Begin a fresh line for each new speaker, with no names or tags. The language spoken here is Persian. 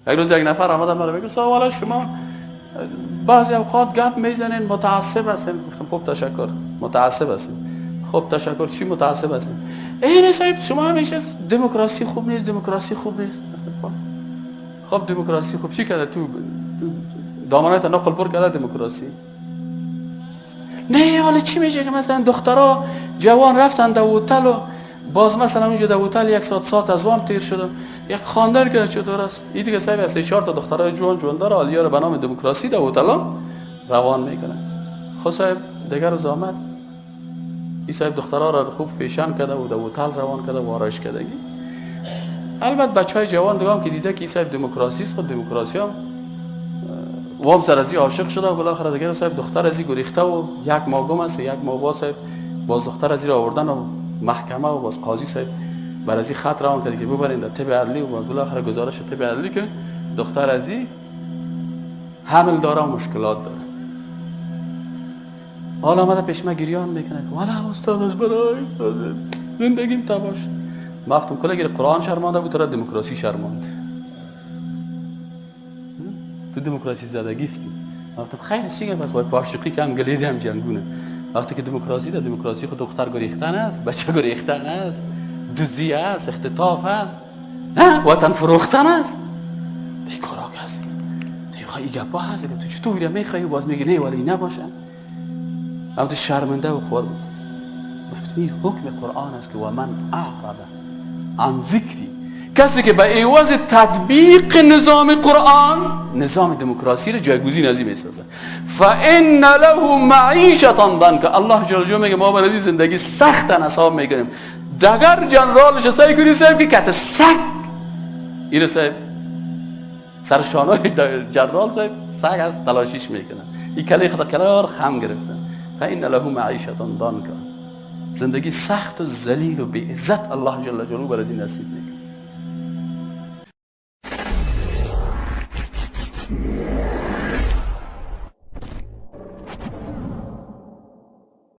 یک روز یک نفر آمد مرا بگه سوالا شما بعضی اوقات گپ میزنین متعصب هستین. گفتم خب تشکر، متعصب هستین. خب تشکر، چی متعصب هستین؟ این صاحب شما همیشه دموکراسی خوب نیست، دموکراسی خوب نیست. خب دموکراسی خوب چی کرده؟ تو دامنه نقل پر کرده دموکراسی. نه حالا چی میشه که مثلا دخترها جوان رفتن در هتل و باز مثلا اونجا در هتل یک ساعت ساعت از وام تیر شد، یک خواندن که چطور است؟ این دیگه صاحب سه چهار تا دخترای جوان جوان داره حالا رو به نام دموکراسی در هتل روان میکنه. خب صاحب دیگر روز آمد این صاحب دخترها را خوب فیشن کرده و در هتل روان کرده و آرایش کردگی. البته بچهای جوان دیگه هم که دیده که این صاحب دموکراسی است، خود دموکراسی هم وام سر از عاشق شده و بالاخره دیگه صاحب دختر ازی گریخته و یک ماه گم است، یک ماه باز صاحب باز دختر ازی را آوردن و محکمه و باز قاضی صاحب بر ازی خط روان کرد که ببرین در طب عدلی و بالاخره گزارش طب عدلی که دختر ازی حمل داره و مشکلات داره. حالا آمده پیش ما گریان میکنه که والا استاد از برای زندگیم تباه شد. ما گفتم کل اگر قرآن شرمانده بود تو دموکراسی شرماند، تو دموکراسی زدگی استی. گفتم خیر چی بس وای پاشقی که هم گلیدی هم جنگونه. وقتی که دموکراسی ده دموکراسی خود دختر گریختن است، بچه گریختن است، دزدی است، اختطاف است، وطن فروختن است. دی کارا که هست دی خواهی گپا هست تو چطور میخوایی باز میگی نه ولی نباشه. البته شرمنده و خوار بود. گفتم این حکم قرآن است که و من اعرض عن ذکری، کسی که به عوض تطبیق نظام قرآن نظام دموکراسی را جایگزین از این میسازه، فان له معیشة ضنکا. الله جل جلاله میگه ما برای زندگی سخت حساب میکنیم. دگر جنرالش سعی کنی صاحب که کت سگ اینو صاحب سر شانه جنرال صاحب سگ از تلاشیش میکنه، این کلی خدا کنار خم گرفتن. فان له معیشة ضنکا، زندگی سخت و ذلیل و بی عزت الله جل جلاله برای نصیب میکنه.